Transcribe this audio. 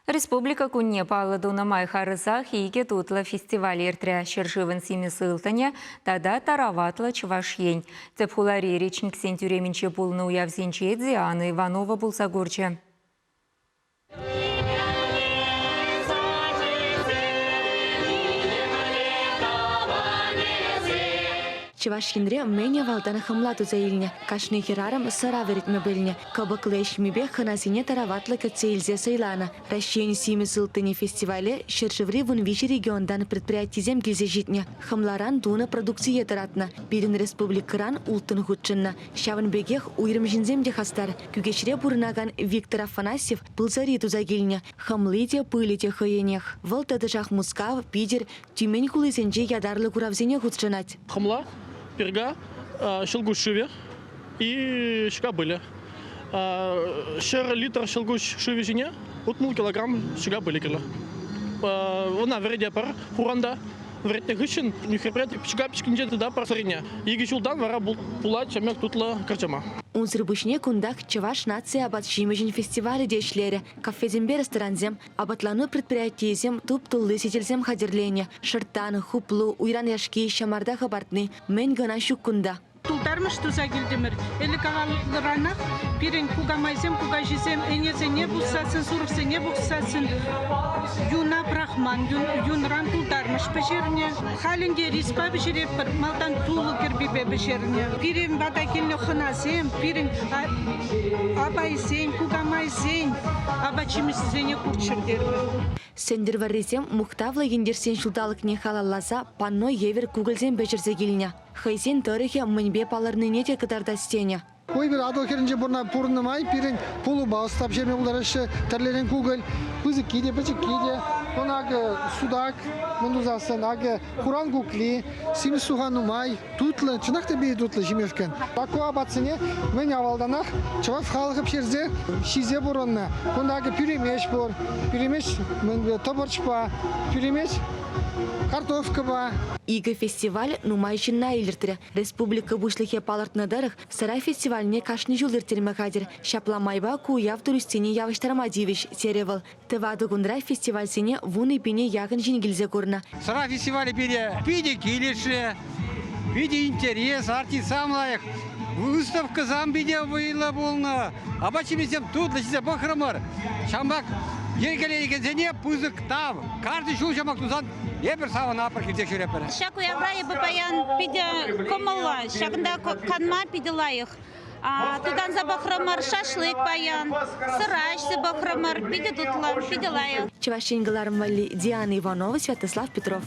Республика кунне паллӑ тунӑ май харӑсах икӗ тутлӑ фестиваль иртрӗ. Ҫӗршывӑн симӗс ылтӑнӗ тата тараватлӑ Чӑваш Ен. Тӗп хулари речниксен тӳремӗнче пулнӑ уявсенче Диана Иванова пулса курчӗ. Чӑваш Енре мӗн авалтан хӑмла туса илнӗ. Кашни хӗрарӑм сӑра вӗретме пӗлнӗ. Кӑпӑклӑ ӗҫмипе хӑнасене тараватлӑ кӗтсе илсе сӑйланӑ. Раҫҫейӗн симӗс ылтӑнӗ фестивале ҫӗршыври 13 регионтан предприятисем килсе ҫитнӗ. Хӑмларан тунӑ продукцие тӑратнӑ. Пирӗн республикӑран улттӑн хутшӑннӑ. Ҫавӑн пекех уйрӑм ҫынсем те хастар. Кӳкеҫре пурӑнакан Виктор Афанасьев пыл сӑри туса килнӗ. Хӑмли те, пылӗ те хӑйӗнех. Вӑл тӑтӑшах Мускав, Питӗр, Тюмень хулисенче ятарлӑ куравсене хутшӑнать. Хӑмла, перга, ҫӑлкуҫ шывӗ и ҫӑка пылӗ. 100 литр ҫӑлкуҫ шывӗ ҫине 60 килограмм ҫӑка пылӗ кирлӗ. Ӑна вӗретӗпӗр хуранта. Вӗретнӗ хыҫҫӑн нӳхрепре ҫӑка пичкинче тытатпӑр сӑрине. Икӗ ҫултан вара пулать чӗмек тутлӑ кӑрчама. Унсӑр пуҫне кунтах Чӑваш наци апат-ҫимӗҫӗн фестивалӗ те ӗҫлерӗ. Кафесемпе ресторансем, Апатлану предприятийӗсем туп-тулли сетелсем хатӗрленӗ. Шӑрттан, хуплу, уйран яшки, ҫӑмарта хӑпартни мӗн кӑна ҫук кунта. Тултармӑш туса килтӗмӗр. Ӗлӗк-авалранах пирӗн кукамайсем, кукаҫисем ӗнесене пуссассӑн, сурӑхсене пухсассӑн юна пӑрахман, юнран тултармӑш пӗҫернӗ. Халь ӗнтӗ риспа пӗҫеретпӗр, малтан тулӑ кӗрпипе пӗҫернӗ. Пирӗн пата килнӗ хӑнасем, пирӗн апайсен, кукамайсен апат-ҫимӗҫӗсене курччӑр терӗмӗр. Сӗнтӗрвӑррисем мухтавлӑ ентешсен ҫулталӑкне халалласа панно евӗр кукӑльсем пӗҫерсе килнӗ. Хӑйсен тӑрӑхӗ мӗнпе палӑрнине те кӑтартас тенӗ. Ку эпир Атӑл хӗрринче пурӑннӑ май пирӗн пулӑпа ӑста пӗҫерме пултараҫҫӗ. Тӗрлӗрен кукӑль, пысӑкки те, пӗчӗкки те. Вон акӑ судак, мӑн тусассӑн, акӑ хуран кукли, симӗс сухан нумай. Тутлӑ, чӑнах та питӗ тутлӑ ҫимешкӗн. Ку апатсене мӗн авалтанах чӑваш халӑхӗ пӗҫерсе ҫисе пурӑннӑ. Кунта акӑ пӳремеч пур. Пӳремеч тӑпӑрчпа, пӳремеч картошкӑпа. Икӗ фестиваль нумай ҫынна илӗртрӗ. Республика Пуҫлӑхӗ палӑртнӑ тӑрӑх, сӑра фестивальне кашни ҫул ирттерме хатӗр. Ҫапла майпа ку уяв туристсене явӑҫтарма тивӗҫ, терӗ вӑл. Тӑватӑ кунра фестивальсене вунӑ пине яхӑн ҫын килсе курнӑ. Сӑра фестивалӗ пире питӗ килӗшрӗ, питӗ интерес, артистсем лайӑх, выставкӑсем питӗ вӑйлӑ пулнӑ, апат-ҫимӗҫсем тутлӑ ҫисе пӑхрӑмӑр. Ҫавӑнпа йӗркелекенсене пысӑк тав. Каждый ҫул ҫамак тусан эпир савӑнатпӑр, килсе ҫӳретпӗр. Ҫак уявра эпӗ паян питӗ кӑмӑллӑ, ҫакӑнта канма питӗ лайӑх. Тутанса пӑхрӑмӑр, шашлык паян, сӑра ӗҫсе пӑхрӑмӑр. Питӗ тутлӑ, питӗ лайӑх. Чӑваш Ен кӑларӑм валли Диана Иванова, Святослав Петров.